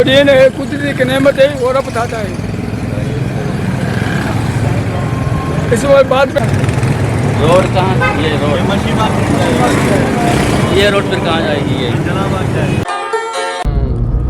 دین ہے، قدرتی کی نعمت ہے، وہ رب بتاتا ہے۔ اس کے بعد میں روڈ کہاں؟ یہ روڈ، یہ روڈ پھر کہاں جائے گی یہ؟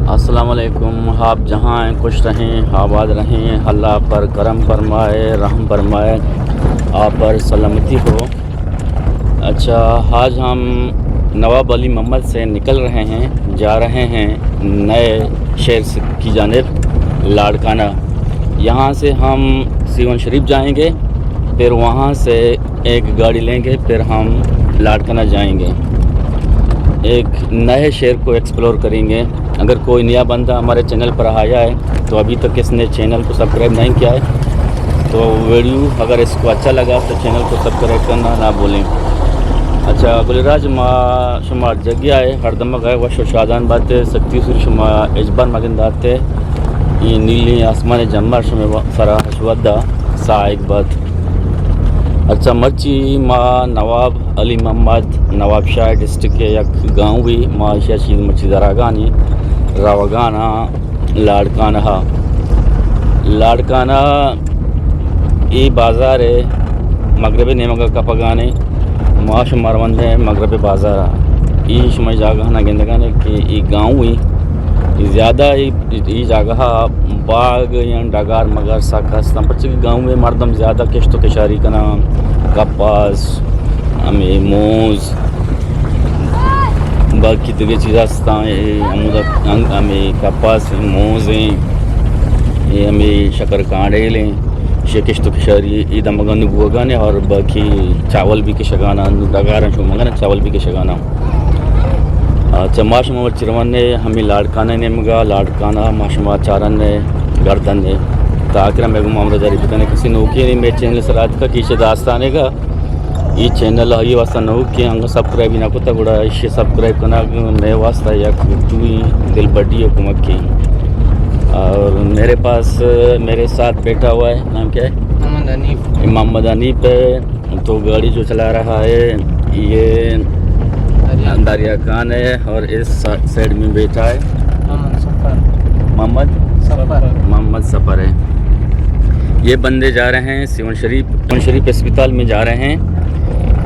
السلام علیکم، آپ جہاں ہیں خوش رہیں، آباد رہیں، اللہ آپ پر کرم فرمائے، رحم فرمائے، آپ پر سلامتی ہو۔ اچھا، آج ہم نواب علی محمد سے نکل رہے ہیں، جا رہے ہیں نئے شہر سے، کی جانب لاڑکانہ۔ یہاں سے ہم سیون شریف جائیں گے، پھر وہاں سے ایک گاڑی لیں گے، پھر ہم لاڑکانہ جائیں گے، ایک نئے شہر کو ایکسپلور کریں گے۔ اگر کوئی نیا بندہ ہمارے چینل پر آیا ہے تو ابھی تک اس نے چینل کو سبسکرائب نہیں کیا ہے، تو ویڈیو اگر اس کو اچھا لگا تو چینل کو سبسکرائب کرنا نہ بھولیں۔ اچھا گل راج، ما شما جگہ آئے، ہر دمگ آئے، وش و شادان باتے، سکتی سر شما اجبار مگن داتے، یہ نیلی آسمان جمبر شما سرا شودا سا ایک بات۔ اچھا، مرچی ما نواب علی محمد، نواب شاہ ڈسٹرکٹ کے یک گاؤں بھی، ما ایشی چیز مرچی دراگانی روگانا لاڑکانہ۔ لاڑکانہ ای بازار ہے، مغرب نیمگا کپگانے، ما شما روندے مغرب بازار۔ ای شما جاگہ نہ گندگانے کہ ای گاؤں ہی، ای زیادہ ای، ای جاگہ باغ یا ڈگار مگر سک ہستن، پرچہ کہ گاؤں میں مردم زیادہ کشت و کشاری کنن، کپاس، ہمیں موز، باقی دگہ چیز ہستاں، اے ہمودا انگ-، ہمیں کپاس ہیں، موز ہیں، اے ہمیں شکر کانڈیل ہیں، شے کشت و کشاری ای دمگا نو بوگانے اور باقی چاول بھی کشگانا، نو ڈگارن شو مگن چاول بھی کشگانا۔ اچھا، ما شما مرچی روانے ہمیں لاڑکانہ نیمگا، لاڑکانہ ما شما چارن گردن تا آخر میں گم ہمراہ داری بکنے۔ کسی نوکی نہیں میں چینل سرات کا کیچے داستانے گا۔ ای چینل آئی واسطہ نوکی انگا سبسکرائب نہ کتا، گڑا ایشی سبسکرائب کنا میں واسطہ یک چوئی دل بڈی و کمکی۔ اور میرے پاس، میرے ساتھ بیٹھا ہوا ہے، نام کیا ہے؟ محمد حنیف۔ محمد حنیف ہے، تو گاڑی جو چلا رہا ہے، یہ دریا خان ہے اور اس سا-، سائیڈ میں بیٹھا ہے محمد سفر۔ محمد سفر۔ محمد سفر ہے۔ یہ بندے جا رہے ہیں سیون شریف، سیون شریف اسپتال میں جا رہے ہیں۔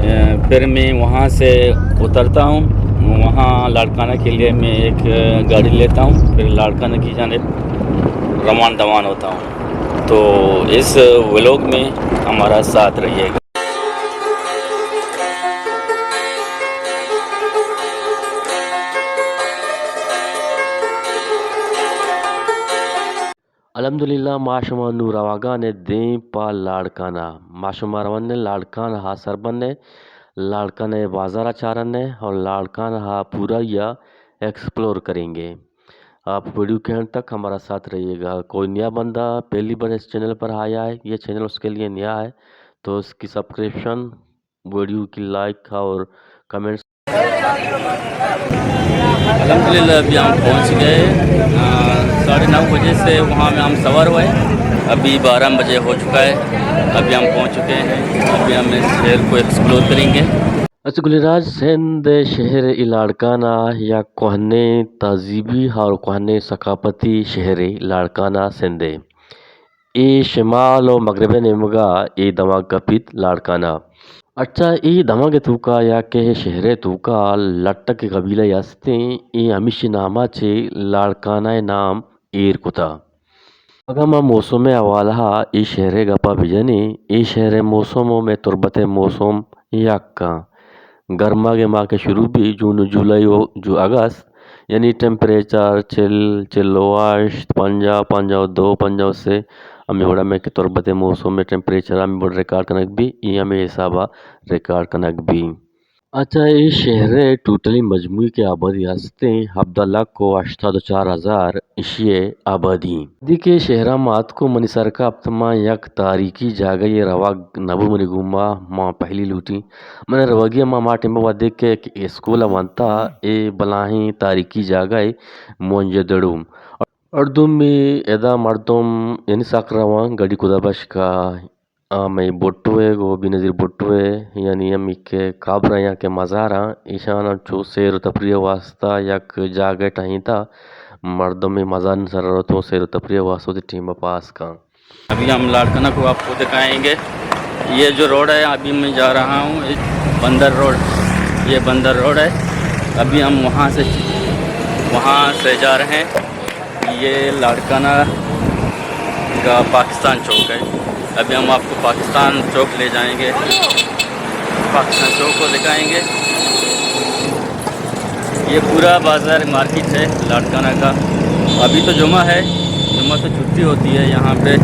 اے، پھر میں وہاں سے اترتا ہوں، وہاں لاڑکانہ کے لیے میں ایک گاڑی لیتا ہوں، پھر لاڑکانہ کی جانب روان دوان ہوتا ہوں۔ تو اس ولاگ میں ہمارا ساتھ رہیے گا۔ الحمدللہ، ما شما نو روگانے دیم پہ لاڑکانہ۔ ما شما روانے لاڑکانہ ہا سر بنے، لاڑکانہ بازارا چارنے اور لاڑکانہ ہا پورا یا ایکسپلور کریں گے۔ آپ ویڈیو کے اینڈ تک ہمارا ساتھ رہیے گا۔ کوئی نیا بندہ پہلی بار اس چینل پر آیا ہے، یہ چینل اس کے لیے نیا ہے، تو اس کی سبسکرپشن، ویڈیو کی لائک اور کمنٹس۔ الحمدللہ، ابھی ہم پہنچ گئے، آ، ساڑھے نو بجے سے وہاں میں ہم سوار ہوئے، ابھی بارہ بجے ہو چکا ہے، ابھی ہم پہنچ چکے ہیں، ابھی ہم اس شہر کو ایکسپلور کریں گے۔ اچھا گل راج، سندھ شہر لاڑکانہ یا کوہنیں تہذیبی اور کوہنیں ثقافتی شہر لاڑکانہ سندھ۔ اے شمال و مغرب ء نیمگا اے دمگ کپیت لاڑکانہ۔ اچھا، اے دمگ ء توکا یا کہ اے شہر ء توکا لٹک قبیلہ است ایں، اے ہمیشی ناما چہ لاڑکانہ ء نام ایر کتا۔ اگاں ما موسم ء حوالہ ء اے شہر ء گپا بجنیں، اے شہر ء موسم و مئے تربت ء موسم یک آں۔ گرماگ ء ماہ کہ شروع بی، جون و جولائی و جو اگست، یعنی ٹمپریچر چل، چل و ہشت، پنجاہ، پنجاہ و دو، پنجاہ و سے، ہمے وڑا مئے کہ تربت ء موسم ء ٹمپریچر ہمے وڑا ریکارڈ کنگ بی، اے ہمے حساب ء ریکارڈ کنگ بی۔ اچھا، اے شہر ء ٹوٹلی مجموعی کہ آبادی ہستیں، ہبدہ لکھ و ہشتاد و چار ہزار ایشی ء آبادی۔ دی کہ شہر ء ما اتکو منی سر کپت، ما یک تاریخی جاگہ ء روگ نبو منی گوما، ما پہلی لوٹی۔ من روگی ء ما، ما ٹیم ء وھدے کہ اسکول ء ونتا، اے بلاہیں تاریخی جاگہ ء موہنجودڑو۔ اور دومی ادا مردم یعنی سک رواں گڑی کدا بشکا، آ، مئے بھٹو ء گوں بینظیر بھٹو ء یعنی ہمی کہ قبر ء یا کہ مزار ء ایشان ء چو سیر و تفریح ء واستہ یک جاگہ ٹہینتا۔ مردم مزارانی سر روت و سیر و تفریح واسطہ وتی ٹیم پاس کن۔ ابھی ہم لاڑکانہ کو آپ کو دکھائیں گے۔ یہ جو روڈ ہے، ابھی میں جا رہا ہوں، ایک بندر روڈ، یہ بندر روڈ ہے۔ ابھی ہم وہاں سے، وہاں سے جا رہے ہیں۔ یہ لاڑکانہ کا پاکستان چوک ہے۔ ابھی ہم آپ کو پاکستان چوک لے جائیں گے، پاکستان چوک کو دکھائیں گے۔ یہ پورا بازار مارکیٹ ہے لاڑکانہ کا۔ ابھی تو جمعہ ہے، جمعہ تو چھٹی ہوتی ہے یہاں پہ۔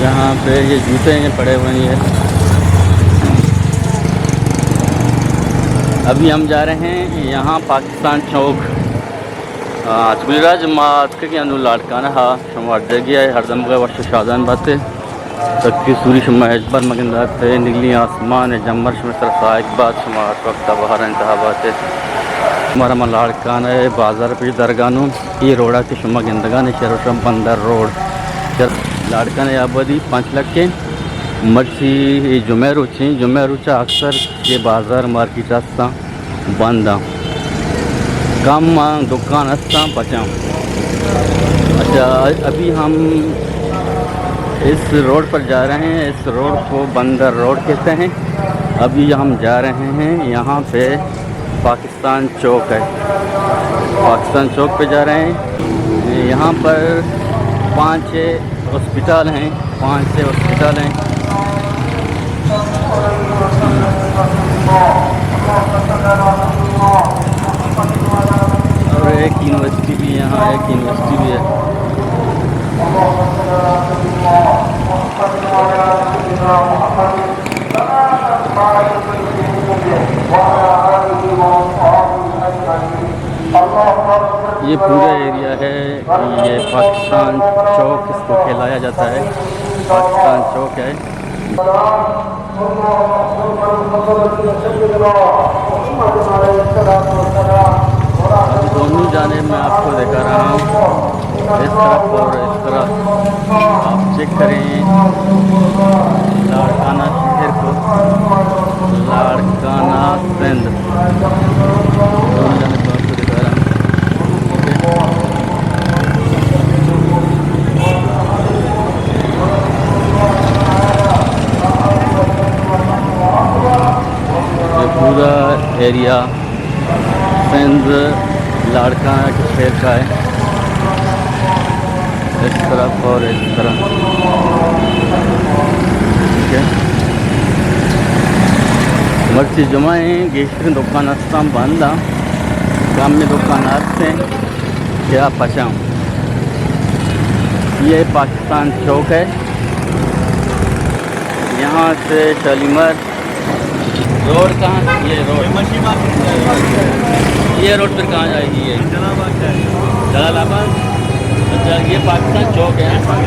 یہاں پہ یہ جوتے ہیں پڑے ہوئے ہیں۔ ابھی ہم جا رہے ہیں یہاں پاکستان چوک۔ آ، گلراج، ما اتکگیں انوں لاڑکانہ ءَ، شما ہر جاگہ ءَ ہر دمگ ءَ وش و شادان بات ئے۔ سکی سوری شما ہچبر مگندات ئے، نیلی آسمان ءِ جمر شما سر ساہگ بات، شما ہر وقت بہارانی تہا بات ئے۔ شمارا ما لاڑکانہ ءِ بازار پیش درگانوں، اے روڈ ءَ کہ شما گندگان ئے، شہر شما بندر روڈ۔ شہر لاڑکانہ ءِ آبادی پنچ لکھ ایں۔ مرچی اے جمعہ روچ ایں، جمعہ روچ ءَ اکثر اے بازار مارکیٹ است اَں، بند اَں۔ کم دکان است اَں، پچ اَں۔ اچھا، ابھی ہم اس روڈ پر جا رہے ہیں، اس روڈ کو بندر روڈ کہتے ہیں۔ ابھی ہم جا رہے ہیں، یہاں پہ پاکستان چوک ہے، پاکستان چوک پہ جا رہے ہیں۔ یہاں پر پانچ چھ ہاسپٹل ہیں، پانچ چھ ہاسپٹل ہیں اور ایک یونیورسٹی بھی، یہاں ایک یونیورسٹی بھی ہے۔ یہ پورا ایریا ہے، یہ پاکستان چوک اس کو کہلایا جاتا ہے، پاکستان چوک ہے۔ ابھی دونوں جانب میں آپ کو دکھا رہا ہوں، اس طرف اور اس طرف۔ آپ چیک کریں لاڑکانہ شہر کو، لاڑکانہ سندھ۔ دونوں جانب میں آپ کو دکھا رہا ہوں۔ یہ پورا ایریا سندھ لاڑکانہ کے شہر کا ہے، اس طرف اور اس طرف۔ ٹھیک ہے، مرچی جمعہ ایں، گیشتریں دکان است اَں، بند اَں، کم دکان است اَں۔ کیا پچاں۔ یہ پاکستان چوک ہے، یہاں سے شالیمار روڈ کہاں؟ یہ روڈ، یہ روڈ پھر کہاں جائے گی؟ یہ جلال آباد۔ اچھا، یہ پاکستان چوک ہے۔ ہاں۔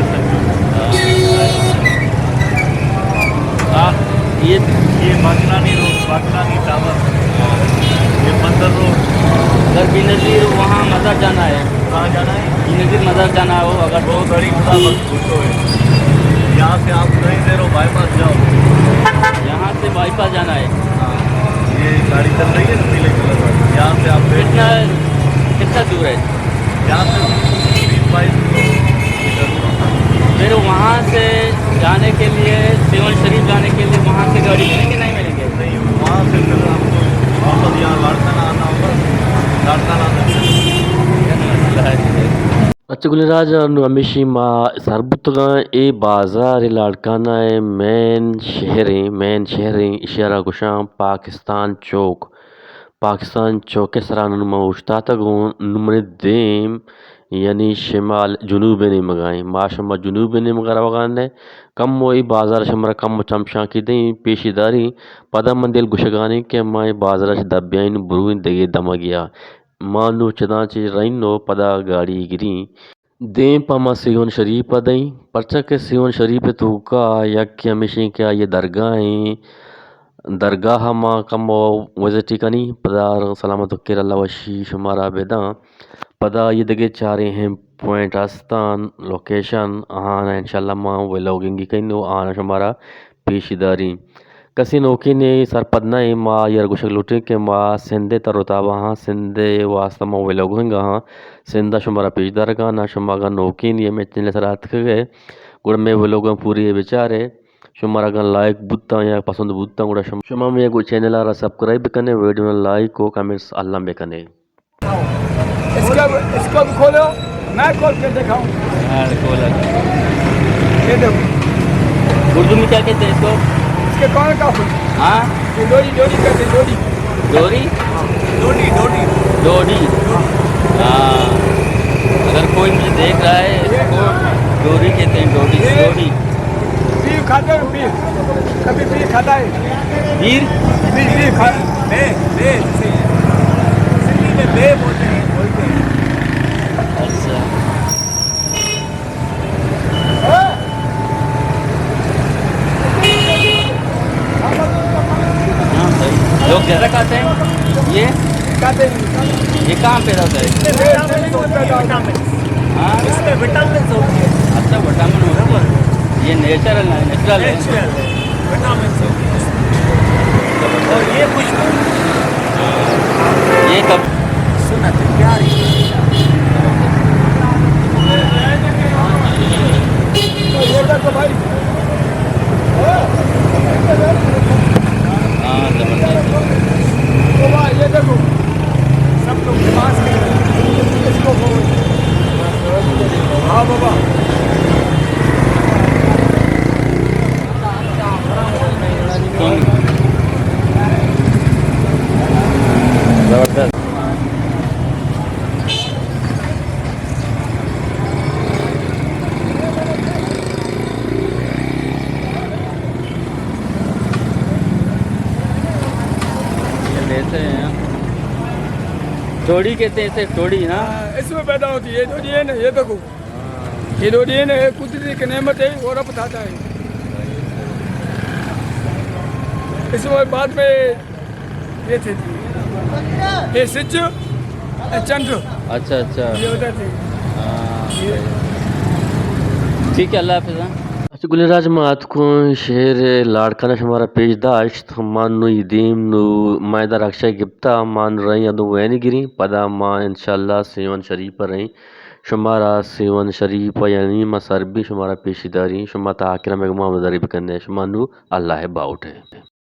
ہاں، یہ، یہ باقرانی روڈ، باقرانی ٹاور، یہ بندر روڈ۔ اگر بینظیر وہاں مزار جانا ہے، کہاں جانا ہے؟ بینظیر مزار جانا ہو اگر تو، گاڑی خدا بخش بھٹو ہے۔ یہاں سے آپ نہیں دے رہے ہو، بائی پاس جاؤ۔ یہاں سے بائی پاس جانا ہے۔ ہاں، یہ گاڑی چل رہی ہے نا نیلے کلر والی۔ یہاں سے آپ کتنا، کتنا دور ہے؟ یہاں سے بیس بائیس کلو میٹر۔ پھر وہاں سے جانے کے لیے، سیون شریف جانے کے لیے وہاں سے گاڑی ملیں گے، نہیں ملیں گے؟ نہیں، وہاں سے پھر آپ کو واپس یہاں لاڑکانہ آنا ہوگا، لاڑکانہ سے پھر۔ اچھا گل راج، انوں ہمیشی ما سر بوتگاں، اے بازار لاڑکانہ ءِ مین شہر ایں، مین شہر ایں، ایشی ءَ را گوشاں پاکستان چوک۔ پاکستان چوک ءِ سرا انوں ما اوشتاتگ اوں، انوں منی دیم یعنی شمال، جنوب ءِ نیمگ ءَ ایں۔ ما شما جنوب ءِ نیمگ ءَ روگ ءَ ایں۔ کمو اے بازار شمارا کمو چمشانکے دئیں، پیشی داریں، پدا من دل گوشگ ءَ ایں کہ ما اے بازار ءَ چہ دپ بیائیں، برویں دگہ دمگے ءَ۔ ما نوں چداں چہ رئیں ءُ پدا گاڑی گریں۔ دیم پہ ما سیون شریف ءَ دئیں، پرچا کہ سیون شریف ءِ توکا یکے ہمیش ایں کہ آئی ءِ درگاہ ایں، درگاہ ءَ ما کمو وزٹ کنیں، پدا سلامت ءُ کیر، اللہ وشی شمارا بداں۔ پدا اے دگہ چاریں اہم پوائنٹ ہستاں، لوکیشن، آہاں انشاءاللہ ما ولاگنگ کنیں ءُ آہاں شمارا پیش داریں۔ کسے نوکیں نے سرپد نہ ایں، ما آئی ءَ را گوشگ لوٹیں کہ ما سندھ ءِ تر ءُ تاب ءَ آں، سندھ ءِ واستہ ما ولاگنگ ءَ آں، سندھ ءَ شمارا پیش دارگ ءَ آں۔ شما اگاں نوکیں نے ہمے چینل ءِ سرا اتکگ ئے، گڑا مئے ولاگاں پوری بچار ئے۔ شمارا اگاں لائک بوتاں یا پسند بوتاں، گڑا شما، شما مئے گوں چینل ءَ را سبسکرائب بکن ئے، ویڈیو ءَ لائک ءُ کمنٹس الم بکن ئے۔ اس کا، اس کو بھی کھولو، میں کھول کے دکھاؤں۔ ہاں، کھولا۔ یہ دیکھو۔ اردو میں کیا کہتے ہیں اس کو؟ اس کے کون کا؟ ہاں؟ یہ ڈوری، ڈوری کہتے ہیں، ڈوری۔ ڈوری؟ ڈوڈی، ڈوڈی۔ ڈوڈی۔ ہاں۔ اگر کوئی مجھے دیکھ رہا ہے، اس کو ڈوری کہتے ہیں، ڈوڈی، یہ ڈوڈی۔ بیف کھاتے ہیں، بیف؟ کبھی بیف کھاتا ہے؟ بیف؟ بیف، بیف کھا-، بے، بے، اسے سندھی میں بے بولتے ہیں، بولتے ہیں۔ اچھا۔ ہاں، صحیح۔ لوگ زیادہ کھاتے ہیں یہ؟ کھاتے ہیں۔ یہ کہاں پیدا ہوتا ہے؟ ہاں؟ اس میں وٹامنس ہوتی ہے۔ اچھا، وٹامن ہوتا ہے۔ یہ نیچرل ہے، نیچرل ہے۔ نیچرل ہے۔ وٹامنس ہوتی ہے اس میں۔ اور یہ خوشبو؟ یہ کب؟ سنت ہے، پیاری۔ ہاں، زبردست۔ بابا، یہ دیکھو، سب لوگ نماز کے اس کو بولو۔ ہاں بابا۔ زبردست۔ یہ لیتے ہیں۔ ٹوڑی کہتے ہیں اسے، ٹوڑی، ہاں؟ ہاں، اس میں پیدا ہوتی ہے، جو یہ نا، یہ دیکھو۔ یہ جو یہ نا، یہ قدرتی کی نعمت ہے، اور اب بتاتا ہے۔ اس میں بعد میں یہ تھے جی۔ یہ سچ، اے چنڈ۔ اچھا، اچھا۔ یہ ہوتا تھے۔ ہاں، یہ۔ صحیح۔ ٹھیک ہے، اللہ حافظ، ہاں۔ اچھا، گلیں راج، ما اتکوں شہر لاڑکانہ شمارا پیش داشت۔ ما نو ای دیم نو ما ادا رکشہ گپتا، ما نو رئیں ادو وین گریں، پدا ما انشاءاللہ سیون شریف ءَ رئیں۔ شمارا سیون شریف ءَ یعنی ما سر بیں، شمارا پیشی داریں، شما تا آخر ءَ مئے گوما ہمراہداری بکن ئے۔ شما نو اللہ ءِ باہوٹ ئے۔